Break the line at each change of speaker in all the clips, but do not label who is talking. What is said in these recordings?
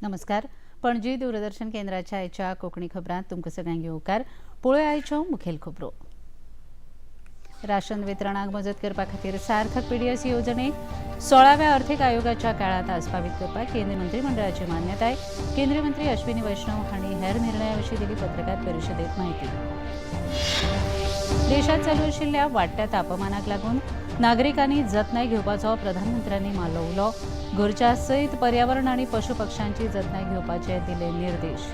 नमस्कार. पणजी दूरदर्शन केंद्राच्या आयच्या कोंकणी खबरांत तुमकां सगळ्यांक येवकार. पळोवया आयच्यो मुखेल खबरो. राशन वितरणाक मजत करपा खातीर सार्थक पीडीएस येवजणेक 16व्या अर्थीक आयोगाच्या काळांत आस्पावीत करपाक केंद्रीय मंत्रिमंडळाची मान्यताय. केंद्रीय मंत्री अश्विनी वैष्णव हांणी हेर निर्णया विशीं दिली पत्रकार परिशदेत माहिती. देशात चालू आशिल्ल्या वाडट्या तापमानाक लागून नागरिकांनी जतनाय घेवपाचो प्रधानमंत्र्यांनी मारलो उलो. घरच्या सयत पर्यावरण आनी पशु पक्ष्यांची जतनाय घेवपाचे दिले निर्देश.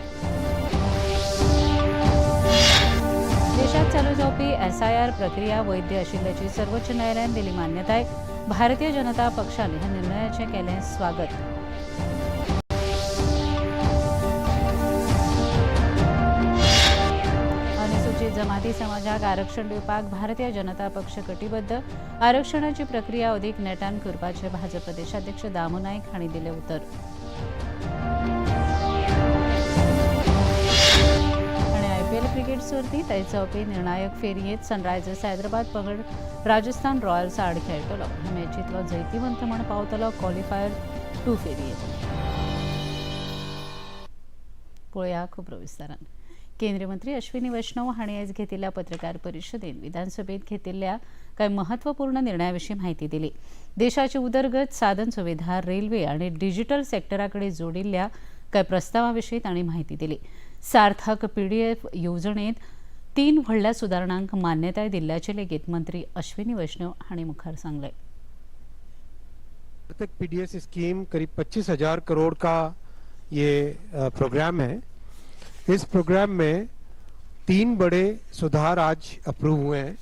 देशात चालू जावपी एसआयआर प्रक्रिया वैध आशिल्ल्याची सर्वोच्च न्यायालयान दिली मान्यताय. भारतीय जनता पक्षान ह्या निर्णयाचें केलें स्वागत. अनुसूचित जमाती समाजाक आरक्षण दिवपाक भारतीय जनता पक्ष कटिबद्ध. आरक्षणाची प्रक्रिया अधिक नेटान करपाचे भाजप प्रदेशाध्यक्ष दामू नायक हांणी दिलें उतर. आनी आयपीएल क्रिकेट सर्तींत आयज जावपी निर्णायक फेरयेंत सनरायझर्स हैदराबाद पंगड राजस्थान रॉयल्स आड खेळटलो. ह्या मॅचींतलो जैतिवंत म्हण पावतलो क्वॉलिफायर 2 फेरयेंत. पळोवया खबरो विस्तारान. केंद्रीय मंत्री अश्विनी वैष्णव हांणी आयज घेतिल्ल्या पत्रकार परिशदेंत विधानसभेत घेतिल्ल्या कांय महत्वपूर्ण निर्णया विशीं माहिती दिली. देशाची उदरगत, साधन सुविधा, रेल्वे आनी डिजिटल सेक्टरा कडेन जोडिल्ल्या कांय प्रस्तावां विशीं तांणी माहिती दिली. सार्थक पीडीएस येवजणेंत 3 व्हडल्या सुदारणांक मान्यताय दिल्ल्याचें लेगीत मंत्री अश्विनी वैष्णव हांणी मुखार सांगलें.
तक पीडीएस स्कीम करीब 25,000 करोड़ का ये प्रोग्राम है. इस प्रोग्राम में 3 बड़े सुधार आज अप्रूव हुए हैं.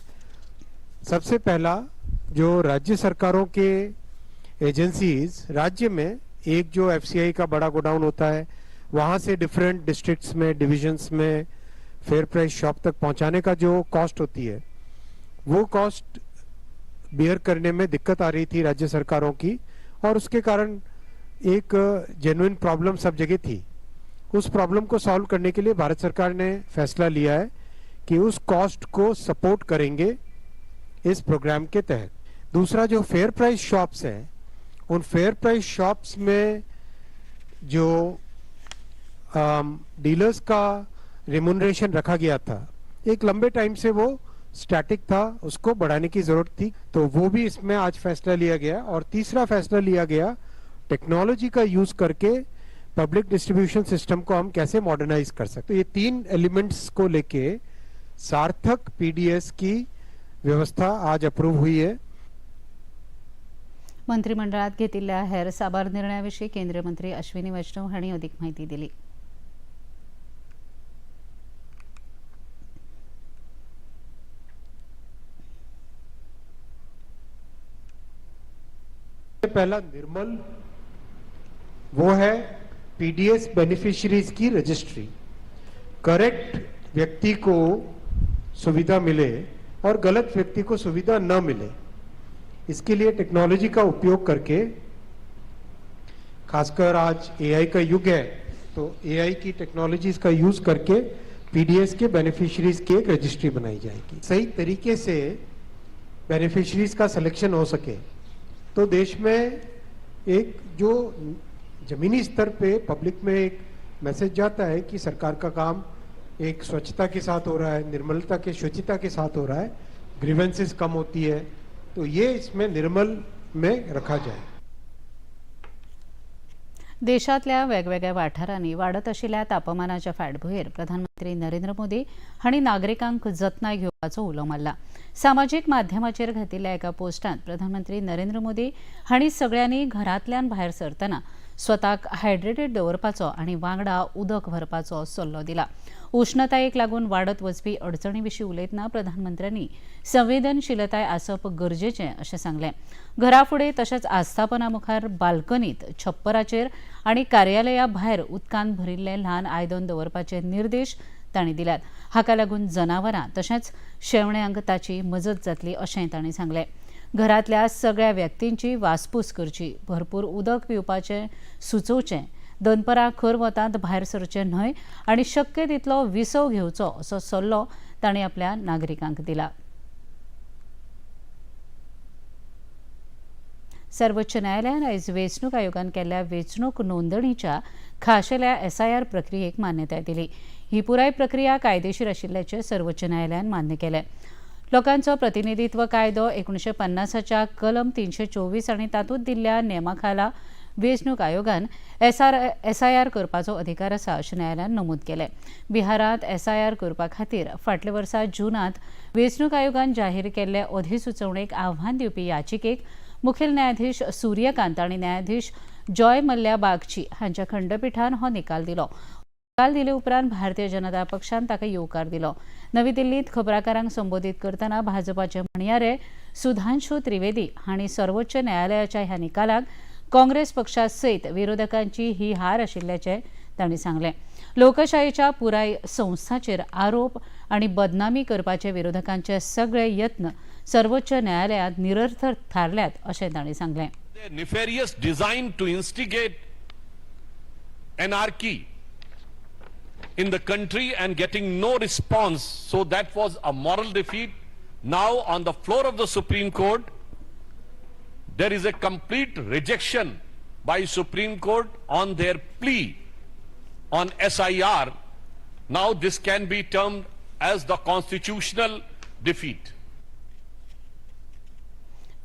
सबसे पहला, जो राज्य सरकारों के एजेंसीज राज्य में एक जो एफसीआई का बड़ा गोडाउन होता है, वहाँ से डिफरेंट डिस्ट्रिक्ट्स में, डिविजन्स में फेयर प्राइस शॉप तक पहुंचाने का जो कॉस्ट होती है, वो कॉस्ट बियर करने में दिक्कत आ रही थी राज्य सरकारों की और उसके कारण एक जेन्युइन प्रॉब्लम सब जगह थी. उस प्रॉब्लम को सॉल्व करने के लिए भारत सरकार ने फैसला लिया है कि उस कॉस्ट को सपोर्ट करेंगे इस प्रोग्राम के तहत. दूसरा, जो फेयर प्राइस शॉप्स हैं, उन फेयर प्राइस शॉप्स में जो डीलर्स का रिम्यूनरेशन रखा गया था, एक लंबे टाइम से वो स्टैटिक था, उसको बढ़ाने की जरूरत थी, तो वो भी इसमें आज फैसला लिया गया. और तीसरा फैसला लिया गया, टेक्नोलॉजी का यूज करके पब्लिक डिस्ट्रीब्यूशन सिस्टम को हम कैसे मॉडर्नाइज कर सकते. तो ये 3 एलिमेंट्स को लेके सार्थक पीडीएस की व्यवस्था आज अप्रूव हुई है.
मंत्रिमंडळात घेतिल्ल्या हेर साबार निर्णया विशीं केंद्रीय मंत्री अश्विनी वैष्णव हांणी अधिक माहिती दिली.
पहला निर्मल, वो है पीडीएस बेनिफिशियरीज की रजिस्ट्री. करेक्ट व्यक्ति को सुविधा मिले और गलत व्यक्ति को सुविधा न मिले, इसके लिए टेक्नोलॉजी का उपयोग करके, खासकर आज एआई का युग है, तो एआई की टेक्नोलॉजीज का यूज करके पीडीएस के बेनिफिशियरीज की एक रजिस्ट्री बनाई जाएगी. सही तरीके से बेनिफिशियरीज का सिलेक्शन हो सके, तो देश में एक जो जमीनी स्तर पे पब्लिक में एक मैसेज जाता है कि सरकार का काम एक स्वच्छता के साथ हो रहा है, निर्मलता के, शुचिता के साथ हो रहा है, ग्रीवेंसेस कम होती है, तो ये इसमें निर्मल में रखा जाए.
देशातल्या वेगवेगळ्या वाठारांनी वाडत आशिल्ल्या तापमानाच्या फाटभुंयेर प्रधानमंत्री नरेंद्र मोदी हांणी नागरिकांक जतनाय घेवपाचो उलो मारला. सामाजीक माध्यमाचेर घातिल्ल्या एका पोस्टांत प्रधानमंत्री नरेंद्र मोदी हांणी सगळ्यांनी घरांतल्यान भायर सरतना स्वताक हायड्रेटेड दवरपाचो आनी वांगडा उदक व्हरपाचो सल्लो दिला. उष्णतायेक लागून वाडत वचपी अडचणी विशीं उलयतना प्रधानमंत्र्यांनी संवेदनशीलताय आसप गरजेचें अशें सांगलें. घरा फुडें तशेंच आस्थापना मुखार बाल्कनीत, छप्पराचेर आनी कार्यालया भायर उदकान भरिल्लें ल्हान आयदन दवरपाचे निर्देश तांणी दिल्यात. हाका लागून जनावरां तशेंच शेवण्यांक ताची मजत जातली अशेंय तांणी सांगलें. घरांतल्या सगळ्या व्यक्तींची वासपूस करची, भरपूर उदक पिवपाचें सुचोवचें, दनपरां खर वतांत भायर सरचें न्हय आनी शक्य तितलो विसव घेवचो असो सल्लो तांणी आपल्या नागरिकांक दिला. सर्वोच्च न्यायालयान आयज वेंचणूक आयोगान केल्ल्या वेंचणूक नोंदणीच्या खाशेल्या एसआयआर प्रक्रियेक मान्यताय दिली. ही पुराय प्रक्रिया कायदेशीर आशिल्ल्याचें सर्वोच्च न्यायालयान मान्य केलें. लोकांचो प्रतिनिधित्व कायदो 1950च्या कलम 324 आनी तातूंत दिल्ल्या नेमा खाला वेंचणूक आयोगान एसआयआर करपाचो अधिकार आसा अशें न्यायालयान नमूद केलें. बिहारांत एसआयआर करपा खातीर फाटल्या वर्सा जूनांत वेंचणूक आयोगान जाहीर केल्ले अधिसुचोवणेक आव्हान दिवपी याचिकेक मुखेल न्यायाधीश सूर्यकांत आनी न्यायाधीश जॉय मल्ल्या बागची हांच्या खंडपिठान हो निकाल दिलो. निकाल दिले उपरांत भारतीय जनता पक्षान ताका येवकार दिलो. नवी दिल्लींत खबराकारांक संबोधीत करतना भाजपाचे म्हणयारे सुधांशु त्रिवेदी हांणी सर्वोच्च न्यायालयाच्या ह्या निकालाक काँग्रेस पक्षा सयत विरोधकांची ही हार आशिल्ल्याचें तांणी सांगलें. लोकशायेच्या पुराय संस्थाचेर आरोप आनी बदनामी करपाचे विरोधकांचे सगळे यत्न सर्वोच्च न्यायालयांत निरर्थक थारल्यात अशें तांणी सांगलें.
Nefarious design to instigate anarchy in the country and getting no response. So that was a moral defeat. Now on the floor of the Supreme Court, there is a complete rejection by Supreme Court on their plea on SIR. Now this can be termed as the constitutional defeat.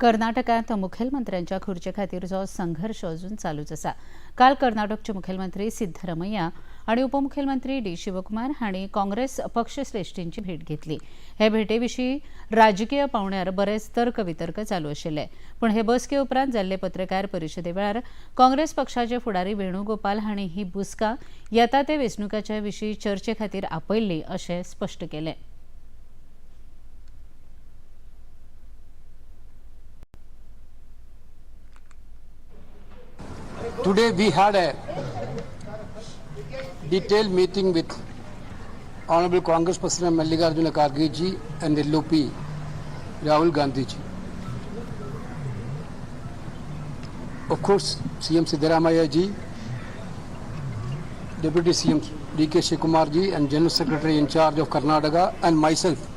कर्नाटकांत मुखेलमंत्र्यांच्या खुर्चे खातीरचो संघर्श अजून चालूच आसा. काल कर्नाटकचे मुखेलमंत्री सिद्धरमय्या आनी उपमुखेलमंत्री D Shivkumar हांणी काँग्रेस पक्षश्रेश्ठींची भेट घेतली. हे भेटेविशीं राजकीय पावंड्यार बरेच तर्क वितर्क चालू आशिल्ले, पूण हे बसके उपरांत जाल्ले पत्रकार परिशदे वेळार काँग्रेस पक्षाचे फुडारी वेणुगोपाल हांणी ही बसका येता ते वेंचणुकाच्या विशीं चर्चे खातीर आपयल्ली अशें स्पश्ट केलें.
Today we had a detailed meeting with Honorable Congress President Mallikarjuna Kharge ji and LOP Rahul Gandhi ji. Of course, CM Siddaramaiah ji, Deputy CM D.K. Shivakumar ji and General Secretary in charge of Karnataka and myself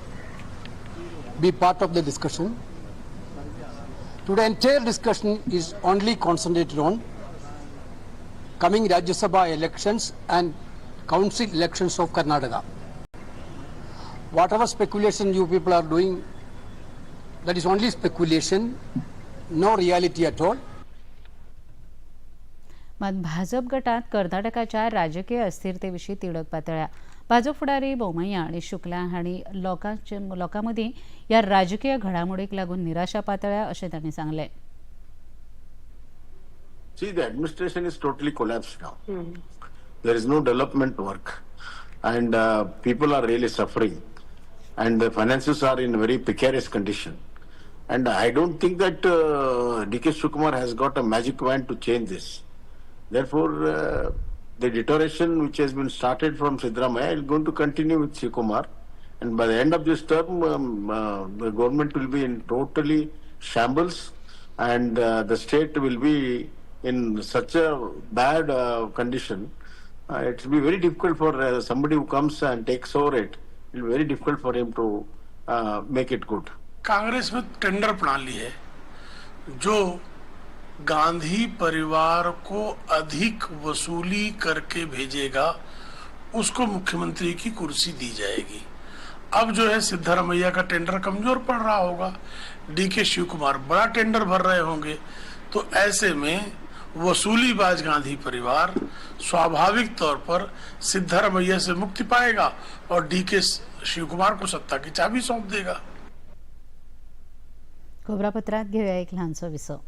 be part of the discussion. Today entire discussion is only concentrated on coming Rajya Sabha elections and council elections of Karnataka. Whatever speculation you people are doing, that is only speculation, no reality at all.
मात भाजप गटात कर्नाटकाच्या राजकीय अस्थिरतेविशीं तिडक पातळ्ळ्या. भाजप फुडारी बोमय्या आनी शुक्ला हांणी लोकां मदीं ह्या राजकीय घडामोडीक लागून निराशा पातळ्ळ्या अशें तांणी सांगलें.
See, the administration is totally collapsed now. There is no development work, and people are really suffering, and the finances are in very precarious condition. And I don't think that D.K. Shivakumar has got a magic wand to change this. Therefore, the deterioration which has been started from Siddaramaiah is going to continue with Shivakumar. And by the end of this term, the government will be in totally shambles, and the state will be in such a bad condition. It will be very difficult for somebody who comes and takes over it. It will be very difficult for him to make it good.
Congress में tender प्रणाली है, जो गांधी परिवार को अधिक वसूली करके भेजेगा उसको मुख्यमंत्री की कुर्सी दी जाएगी. अब जो है सिद्धारमैया का टेंडर कमजोर पड़ रहा होगा, डी के शिवकुमार बड़ा टेंडर भर रहे होंगे, तो ऐसे में वसूलीबाज गांधी परिवार स्वाभाविक तौर पर सिद्धारमैया से मुक्ति पाएगा और डी के शिवकुमार को सत्ता की चाबी सौंप देगा.
खबरापत्रात घेऊया एक ल्हानसो विसव.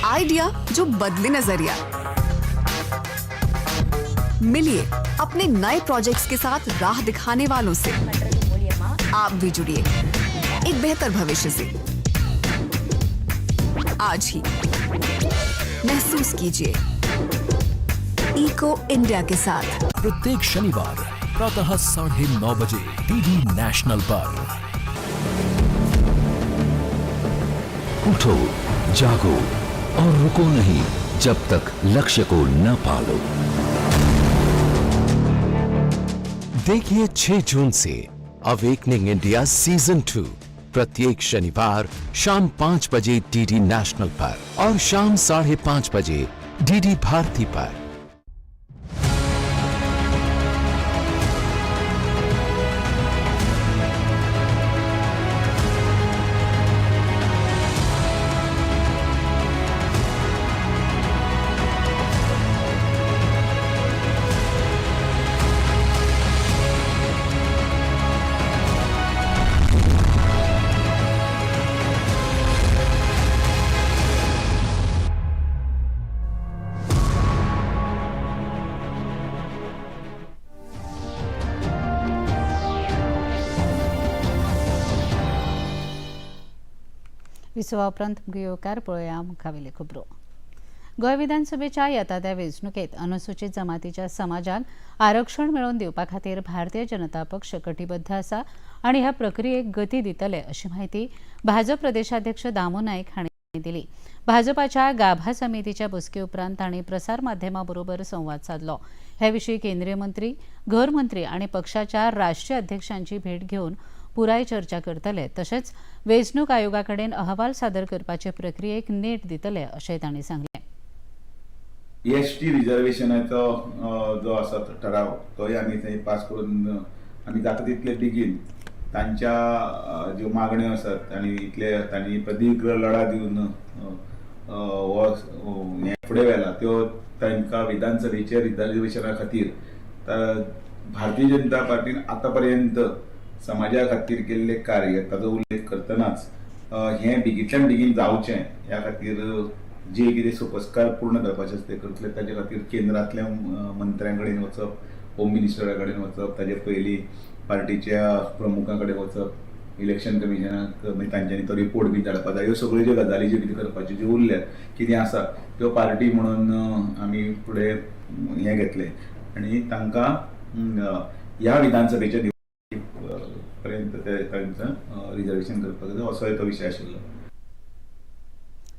आइडिया जो बदले नजरिया. मिलिए अपने नए प्रोजेक्ट्स के साथ राह दिखाने वालों से. आप भी जुड़िए एक बेहतर भविष्य से. आज ही महसूस कीजिए इको इंडिया के साथ.
प्रत्येक शनिवार प्रातः 9:30 बजे डीडी नेशनल पर.
उठो, जागो और रुको नहीं जब तक लक्ष्य को न पालो. देखिए 6 जून से अवेकनिंग इंडिया सीजन 2 प्रत्येक शनिवार शाम 5 बजे डीडी नेशनल पर और शाम 5:30 बजे डीडी भारती पर।
विसवा उपरांत येवकार. पळोवया मुखावेली खबरो. गोंय विधानसभेच्या येता त्या वेंचणुकेत अनुसूचित जमातीच्या समाजाक आरक्षण मेळोवन दिवपा खातीर भारतीय जनता पक्ष कटिबद्ध आसा आनी ह्या प्रक्रियेक गती दितले, अशी म्हायती भाजप प्रदेशाध्यक्ष दामू नायक हांणी दिली. भाजपाच्या गाभा समितीच्या बसके उपरांत तांणी प्रसार माध्यमां बरोबर संवाद सादलो. हे विशीं केंद्रीय मंत्री, घर मंत्री आनी पक्षाच्या राष्ट्रीय अध्यक्षांची भेट घेवन पुराय चर्चा करतले, तशेंच वेंचणूक आयोगा कडेन अहवाल सादर करपाचे प्रक्रियेक नेट दितले, अशें तांणी सांगलें.
एसटी रिजर्वेशनाचो जो आसा तो ठराव, तोय आमी थंय पास करून आमी जाता तितले बेगीन तांच्या ज्यो मागण्यो आसात आनी इतले तांणी प्रदीर्घ लढा दिवन हो हें फुडें व्हेला, त्यो तांकां विधानसभेच्या रिजर्वेशना खातीर भारतीय जनता पार्टीन आतां पर्यंत समाजा खातीर केल्लें कार्य ताजो उल्लेख करतनाच हें बेगींतल्यान बेगीन जावचें ह्या खातीर जे कितें सोपस्कार पूर्ण करपाचे आसा ते करतले. ताजे खातीर केंद्रांतल्या मंत्र्यां कडेन वचप, होम मिनिस्टरा कडेन वचप, ताजे पयलीं पार्टीच्या प्रमुखां कडेन वचप, इलेक्शन कमिशनाक मागीर तांच्यांनी तो रिपोर्ट बी धाडपा जाय. ह्यो सगळ्यो ज्यो गजाली ज्यो कितें करपाच्यो ज्यो उरल्यात, कितें आसा, त्यो पार्टी म्हणून आमी फुडें हें घेतलें आनी तांकां ह्या विधानसभेच्या पर्यंत ते तांकां रिजर्वेशन करपाक जाय, असोय तो विशय आशिल्लो.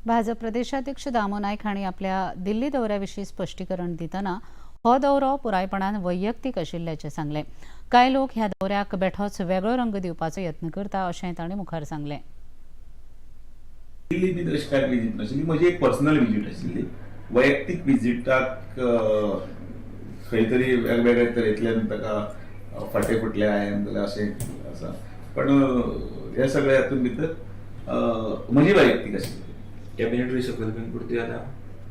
भाजप प्रदेशाध्यक्ष दामू नायक हांणी आपल्या दिल्ली दौऱ्या विशीं स्पश्टीकरण दितना हो दौरो पुरायपणान वैयक्तीक आशिल्ल्याचें सांगलें. कांय लोक ह्या दौऱ्याक बेठोच वेगळो रंग दिवपाचो यत्न करता, अशें तांणी मुखार सांगलें.
दिल्ली बी तशी कांय विजीट नाशिल्ली. म्हजी एक पर्सनल विजीट आशिल्ली. वैयक्तीक विजिटाक खंय तरी वेगवेगळे तरेंतल्यान ताका फाटे फुटले हांवें जाल्यार अशें आसा, पण हे सगळे हातून भितर म्हजी वैयक्तीक आशिल्ली.
कॅबिनेट रिशफल बीन पुरती जाता?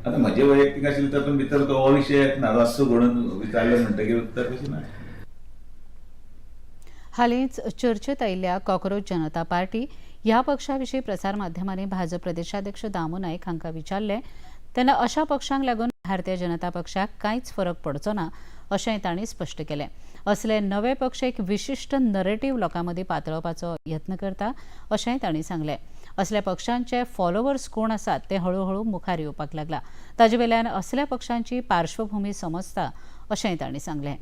आतां म्हजे वैयक्तीक आशिल्ले तातूंत भितर तो हो विशय येतना असो म्हणून विचारलें म्हणटकीर उत्तर कशें ना.
हालींच चर्चेत आयिल्ल्या कॉकरोच जनता पार्टी ह्या पक्षा विशीं प्रसार माध्यमांनी भाजप प्रदेशाध्यक्ष दामू नायक हांकां विचारलें तेन्ना अशा पक्षांक लागून भारतीय जनता पक्षाक कांयच फरक पडचो ना, अशेंय तांणी स्पश्ट केलें. असले नवे पक्ष एक विशिश्ट नरेटीव लोकां मदीं पातळपाचो यत्न करता, अशेंय तांणी सांगलें. असल्या पक्षांचे फॉलोवर्स कोण आसात ते हळुहळू मुखार येवपाक लागला. ताजे वेल्यान असल्या पक्षांची पार्श्वभूमी समजता, अशेंय तांणी सांगलें.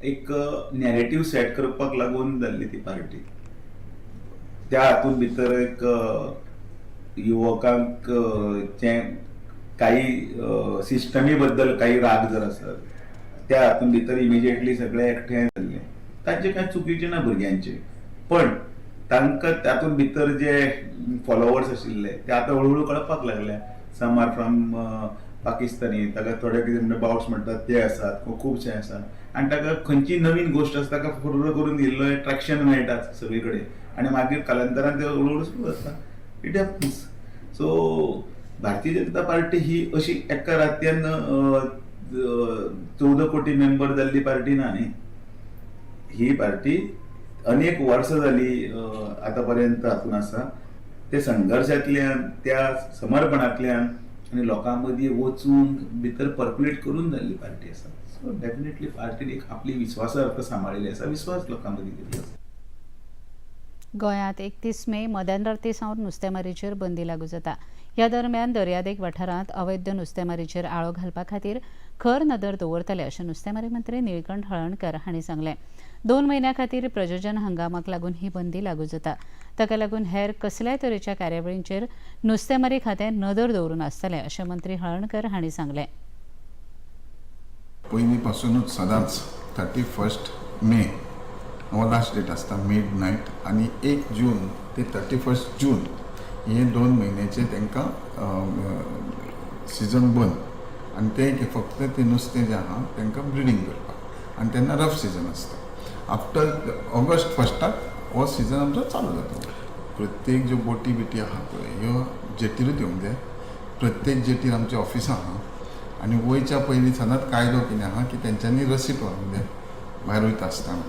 एक नॅरेटीव सेट करपाक लागून जाल्ली ती पार्टी. त्या हातूंत भितर एक युवकांक जे काही सिस्टमी बद्दल काही राग जर आसत, त्या हातूंत भितर इमिजिएटली सगळे एकठांय जाल्ले. तांचे कांय चुकीचें ना भुरग्यांचे, पण तांकां तातूंत भितर जे फॉलोवर्स आशिल्ले ते आतां हळू हळू कळपाक लागले. सम are from Pakistani, ताका थोडे कितें म्हणटा बाउट्स म्हणटात ते आसात, खुबशे आसात आनी ताका खंयची नवीन गोश्ट आसा ताका फुर्र करून इल्लो एट्रेक्शन मेळटा सगळी कडेन आनी मागीर कालांतरान ते हळू हळू सुरू जाता. It happens. So Bharatiya Janata party ही अशी एका रातयान 14 कोटी मेंबर जाल्ली पार्टी ना न्ही. ही पार्टी अनेक वर्सां जाली आतां पर्यंत हातून आसा. ते संघर्शांतल्यान, त्या समर्पणांतल्यान आनी लोकां मदीं वचून भितर पर्क्युलेट करून जाल्ली पार्टी आसा. सो डेफिनेटली पार्टीन एक आपली विश्वासार्हता सांबाळिल्ली आसा, विश्वास लोकां मदीं दिल्लो आसा.
गोंयांत 31 मे मध्यानराती सावन नुस्तेमारीचेर बंदी लागू जाता. ह्या दरम्यान दर्यादेग वाठारांत अवैध नुस्तेमारीचेर आळो घालपा खातीर खर नदर दवरतले, अशें नुस्तेमारी मंत्री निळकंठ हळर्णकर हांणी सांगलें. 2 म्हयन्या खातीर प्रजनन हंगामाक लागून ही बंदी लागू जाता. ताका लागून हेर कसल्याय तरेच्या कार्यावळींचेर नुस्तेमारी खातें नदर दवरून आसतलें, अशें मंत्री हळर्णकर हांणी सांगलें.
पयलीं पासूनच सदांच 31 मे हो लास्ट डेट आसता, मिड नायट, आनी 1 जून ते 31 जून हे 2 म्हयन्याचे तांकां सिजन बंद, आनी ते फक्त ते नुस्तें जें आहा तांकां ब्रिडींग करपाक, आनी तेन्ना रफ सिजन आसता. आफ्टर ऑगस्ट 1 हो सिजन आमचो चालू जाता. प्रत्येक ज्यो बोटी बिटी आहा पळय ह्यो जेटीरूच येवंक जाय. प्रत्येक जेटीर आमची ऑफिसां आहा आनी वयच्या पयलीं सदांच कायदो कितें आहा की तेंच्यांनी रसीद व्हरूंक जाय भायर वयता आसतना.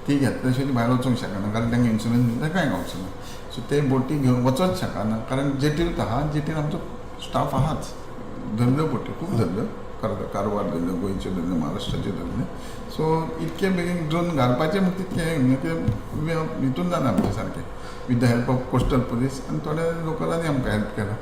ती घेतल्या शिवाय भायर वचूंक शकना, कारण तांकां इन्शुरन्स दिता कांय गावचो ना. सो ते बोटी घेवन वचोच शकना, कारण जेटीरूच आहा, जेटीर आमचो स्टाफ आहाच. धरल्यो बोटी, खूब धरल्यो, कारवार धरल्यो, गोंयच्यो धरल्यो, महाराष्ट्राच्यो धरल्यो. सो इतके बेगीन ड्रोन घालपाचें म्हण तितकें तें हितून जाना आमचें सारकें, with the help of coastal police आनी थोड्या लोकलांनी आमकां हेल्प केला.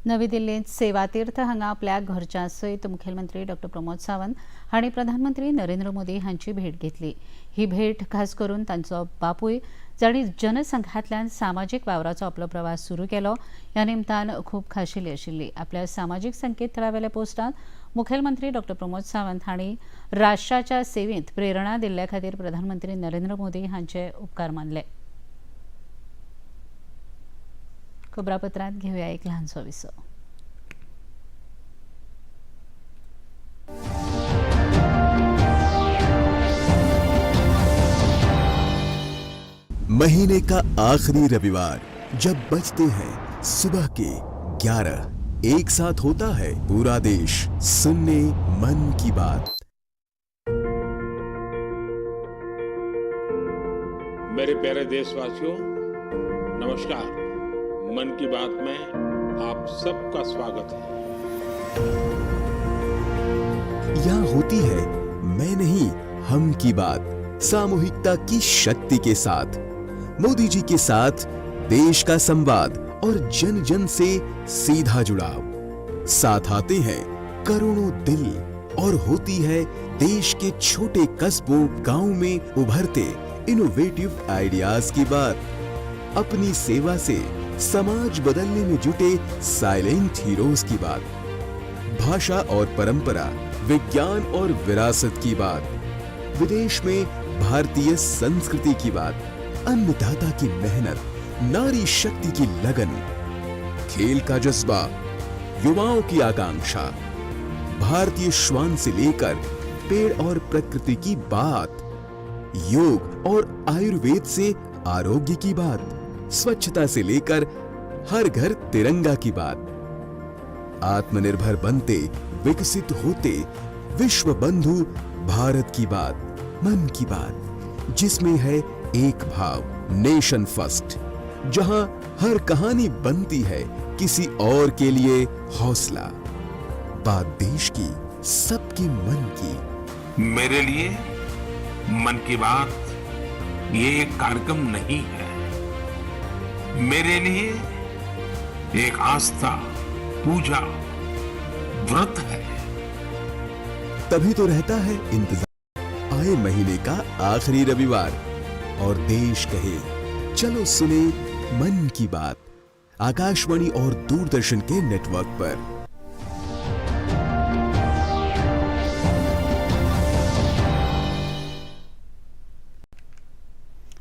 नवी दिल्लींत सेवातीर्थ हांगा आपल्या घरच्यां सयत मुखेलमंत्री डॉक्टर प्रमोद सावंत हांणी प्रधानमंत्री नरेंद्र मोदी हांची भेट घेतली. ही भेट खास करून तांचो बापूय जांणी जनसंघांतल्यान सामाजीक वावराचो आपलो प्रवास सुरू केलो ह्या निमतान खूब खाशेली आशिल्ली. आपल्या सामाजीक संकेतथळावेल्या पोस्टांत मुखेलमंत्री डॉक्टर प्रमोद सावंत हांणी राष्ट्राच्या सेवेंत प्रेरणा दिल्ल्या खातीर प्रधानमंत्री नरेंद्र मोदी हांचे उपकार मानले. खबरापत्रांत घेवया एक ल्हानसो विसव.
महीने का आखिरी रविवार जब बजते हैं सुबह के 11, एक साथ होता है पूरा देश सुनने मन की बात.
मेरे प्यारे देशवासियों, नमस्कार. मन की बात में आप सबका स्वागत है.
यहाँ होती है मैं नहीं हम की बात, सामूहिकता की शक्ति के साथ. मोदी जी के साथ देश का संवाद और जन जन से सीधा जुड़ाव. साथ आते हैं करोड़ों दिल और होती है देश के छोटे कस्बों गांव में उभरते इनोवेटिव आइडियाज की बात. अपनी सेवा से समाज बदलने में जुटे साइलेंट हीरोज की बात. भाषा और परंपरा, विज्ञान और विरासत की बात, विदेश में भारतीय संस्कृति की बात, अन्नदाता की मेहनत, नारी शक्ति की लगन, खेल का जज्बा, युवाओं की आकांक्षा, भारतीय श्वान से लेकर पेड़ और प्रकृति की बात, योग और आयुर्वेद से आरोग्य की बात, स्वच्छता से लेकर हर घर तिरंगा की बात, आत्मनिर्भर बनते विकसित होते विश्व बंधु भारत की बात, मन की बात, जिसमें है एक भाव नेशन फर्स्ट, जहां हर कहानी बनती है किसी और के लिए हौसला. बात देश की, सबके मन की.
मेरे लिए मन की बात ये एक कार्यक्रम नहीं है, मेरे लिए एक आस्था, पूजा, व्रत है.
तभी तो रहता है इंतजार आए महीने का आखिरी रविवार और देश कहे चलो सुने मन की बात, आकाशवाणी और दूरदर्शन के नेटवर्क पर.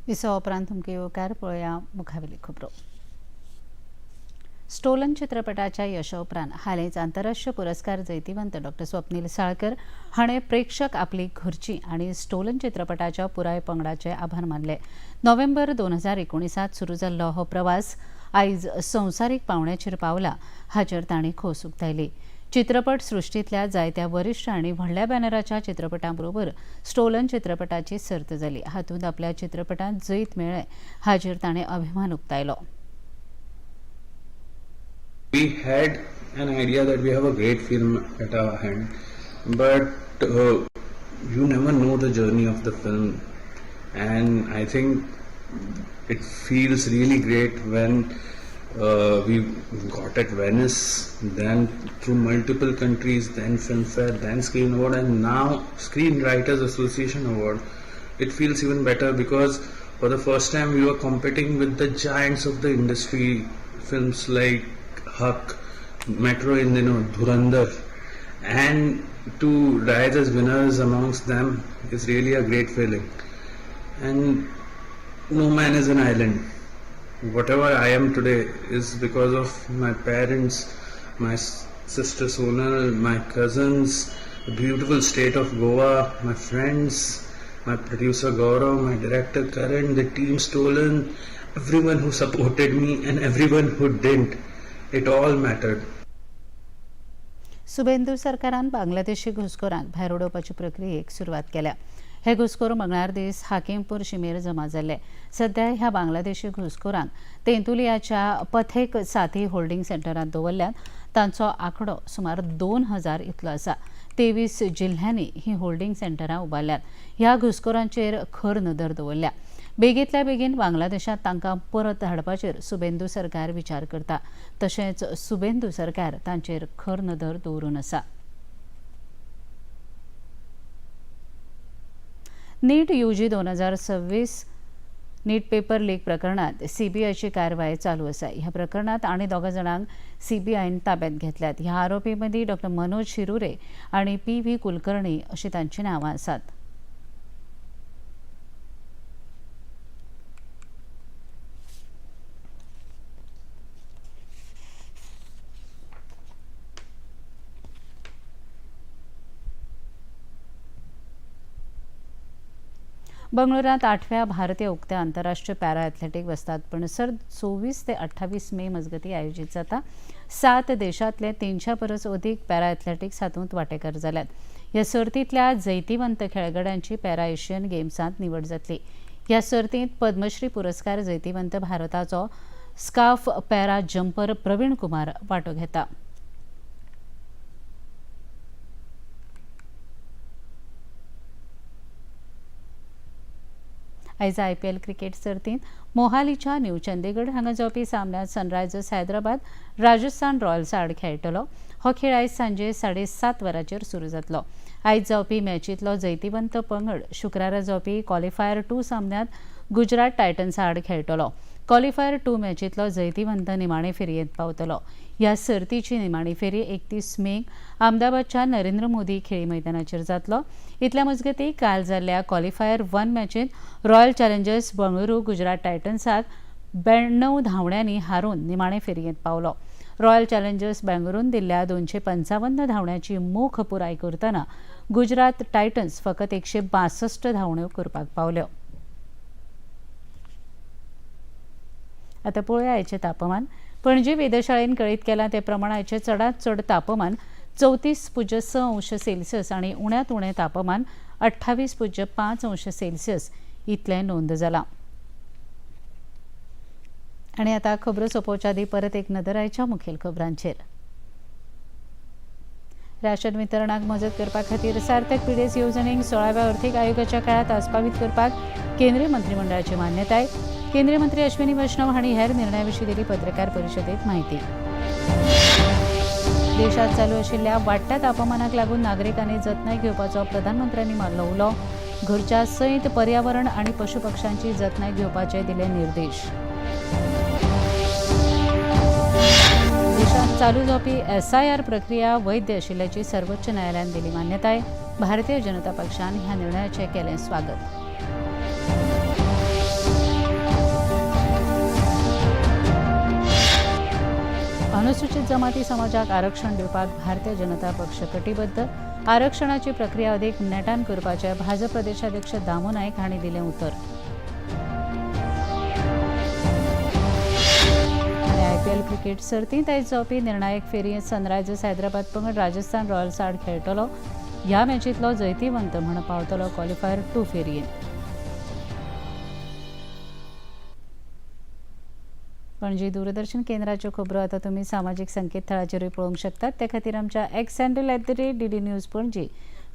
विसवा उपरांत तुमकां येवकार. पळोवया मुखावेली खबरो. स्टोलन चित्रपटाच्या यशा उपरांत हालींच आंतरराष्ट्रीय पुरस्कार जैतिवंत डॉक्टर स्वप्नील साळकर हाणें प्रेक्षक आपली घरची आनी स्टोलन चित्रपटाच्या पुराय पंगडाचे आभार मानले. नोव्हेंबर 2019 सुरू जाल्लो हो प्रवास आयज संवसारीक पावण्याचेर पावला हाचेर तांणी खोस उक्तायली. चित्रपट सृश्टींतल्या जायत्या वरिश्ठ आनी व्हडल्या बॅनराच्या चित्रपटां बरोबर स्टोलन चित्रपटाची सर्त जाली. हातूंत आपल्या चित्रपटांत जैत मेळ्ळें हाचेर ताणें अभिमान उक्तायलो.
We had an idea that we have a great film at our hand, but you never know the journey of the film, and I think it feels really great when we got at Venice, then through multiple countries, then Filmfare, then Screen Award, and now Screenwriters Association Award. It feels even better because for the first time we were competing with the giants of the industry, films like Haq, Metro in Dhurandhar, and to rise as winners amongst them is really a great feeling. And no man is an island. Whatever I am today is because of my parents, my sister Sonal, my cousins, the beautiful state of Goa, my friends, my producer Gaurav, my director Karan, the team Stolen, everyone who supported me and everyone who didn't. It all mattered.
Suvendu सरकारान बांगलादेशी घुसखोरांक भायर उडोवपाचे प्रक्रियेक सुरवात केल्या. हे घुसखोर मंगळार दीस हाकिमपूर शिमेर जमा जाल्ले. सध्या ह्या बांगलादेशी घुसखोरांक तेंतुलियाच्या पथेक साथी होल्डिंग सेंटरांत दवरल्यात. तांचो आंकडो सुमार 2000 इतलो आसा. 23 जिल्ह्यांनी ही होल्डिंग सेंटरां उबारल्यात. ह्या घुसखोरांचेर खर नदर दवरल्या. बेगींतल्या बेगीन बांगलादेशांत तांकां परत धाडपाचेर सुबेंदू सरकार विचार करता. तशेंच सुबेंदू सरकार तांचेर खर नदर दवरून आसा. नीट यूजी 2026 नीट पेपर लीक प्रकरणात सीबीआयची कारवाय चालू आसा. ह्या प्रकरणात आनी 2 जाणांक सीबीआयन ताब्यात घेतल्यात. ह्या आरोपी मदीं डॉक्टर मनोज शिरुरे आनी पी व्ही कुलकर्णी अशी तांची नांवां आसात. बंगळुरात 8व्या भारतीय उक्त्या आंतरराष्ट्रीय पॅरा ॲथलेटिक वस्तादपण सर्त 24 ते 28 मे मजगती आयोजित जाता. 7 देशांतले 300 परस अदीक पॅरा ॲथलेटिक्स हातूंत वांटेकार जाल्यात. ह्या सर्तींतल्या जैतिवंत खेळगड्यांची पॅरा एशियन गेम्सांत निवड जातली. ह्या सर्तींत पद्मश्री पुरस्कार जैतिवंत भारताचो scarf para jumper Praveen Kumar वांटो घेता. आयज आयपीएल क्रिकेट सर्तींत मोहालीच्या न्यू चंदीगड हांगा जावपी सामन्यांत सनरायझर्स हैदराबाद राजस्थान रॉयल्स आड खेळटलो. हो खेळ आयज सांजे 7:30 वरांचेर सुरू जातलो. आयज जावपी मॅचींतलो जैतिवंत पंगड शुक्रारा जावपी क्वॉलिफायर 2 सामन्यांत गुजरात टायटन्स आड खेळटलो. क्वॉलिफायर 2 मॅचींतलो जैतिवंत निमाणे फेरयेंत पावतलो. ह्या सर्तीची निमाणी फेरी 31 मेक अहमदाबादच्या नरेंद्र मोदी खेळी मैदानाचेर जातलो. इतल्या मजगती काल जाल्ल्या क्वॉलिफायर 1 मॅचींत रॉयल चॅलेंजर्स बंगळुरू गुजरात टायटन्साक 92 धांवड्यांनी हारून निमाणे फेरयेंत पावलो. रॉयल चॅलेंजर्स बेंगळुरून दिल्ल्या 255 धांवड्यांची मोख पुराय करतना गुजरात टायटन्स फकत 162 धांवड्यो करपाक पावल्यो. आतां पळोवया आयचें तापमान. पणजी वेधशाळेन कळीत केलां ते प्रमाण आयचें चडांत चड तापमान 34.6 अंश सेल्सियस आनी उण्यांत उणें तापमान 28.5 अंश सेल्सियस इतलें नोंद जालां. आनी आतां खबरो सोंपोवच्या आदीं परत एक नदर आयच्या मुखेल खबरांचेर. राशन वितरणाक मजत करपा खातीर सार्थक पिडेस येवजणेक 16व्या अर्थीक आयोगाच्या काळांत आस्पावीत करपाक केंद्रीय मंत्रिमंडळाची मान्यताय. केंद्रीय मंत्री अश्विनी वैष्णव हांणी हेर निर्णया विशीं दिली पत्रकार परिशदेत माहिती. देशात चालू आशिल्ल्या वाडट्या तापमानाक लागून नागरिकांनी जतनाय घेवपाचो प्रधानमंत्र्यांनी मारलो उलो. घरच्या सयत पर्यावरण आनी पशुपक्ष्यांची जतनाय घेवपाचे दिले निर्देश. देशात चालू जावपी एसआयआर प्रक्रिया वैध आशिल्ल्याची सर्वोच्च न्यायालयान दिली मान्यताय. भारतीय जनता पक्षान ह्या निर्णयाचें केलें स्वागत. अनुसूचित जमाती समाजाक आरक्षण दिवपाक भारतीय जनता पक्ष कटिबद्ध. आरक्षणाची प्रक्रिया अधिक नेटान करपाचें भाजप प्रदेशाध्यक्ष दामू नायक हांणी दिलें उतर. आनी आयपीएल क्रिकेट सर्तींत आयज जावपी निर्णायक फेरयेंत सनरायझर्स हैदराबाद पंगड राजस्थान रॉयल्स आड खेळटलो. ह्या मॅचींतलो जैतिवंत म्हण पावतलो क्वॉलिफायर 2 फेरयेंत. पणजी दूरदर्शन केंद्राच्यो खबरो आतां तुमी सामाजीक संकेतथळाचेरूय पळोवंक शकतात. ते खातीर आमच्या X handle @DD News Panaji,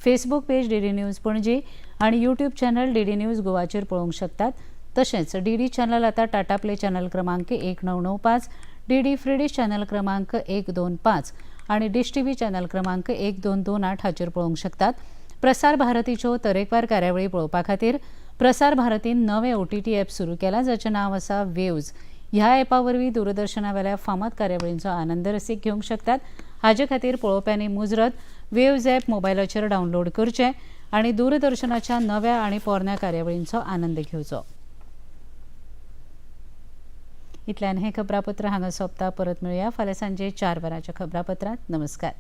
Facebook page DD News Panaji आनी यूट्यूब चॅनल डीडी न्यूज गोवाचेर पळोवंक शकतात. तशेंच डीडी चॅनल आतां टाटा प्ले चॅनल क्रमांक 1995, डीडी फ्रीडिश चॅनल क्रमांक 125 आनी डिश टीव्ही चॅनल क्रमांक 1228 हाचेर पळोवंक शकतात. प्रसार भारतीच्यो तरेकवार कार्यावळी पळोवपा खातीर प्रसार भारतीन नवें ओटीटी ॲप सुरू केलां जाचें नांव आसा वेव्ज. ह्या ॲपा वरवीं दूरदर्शनावेल्या फामाद कार्यावळींचो आनंद रसीक घेवंक शकतात. हाजे खातीर पळोवप्यांनी मुजरत वेव्ज ॲप मोबायलाचेर डावनलोड करचें आनी दूरदर्शनाच्या नव्या आनी पोरण्या कार्यावळींचो आनंद घेवचो. इतल्यान हें खबरापत्र हांगा सोंपता. परत मेळुया फाल्यां सांजे 4 वरांच्या खबरापत्रांत. नमस्कार.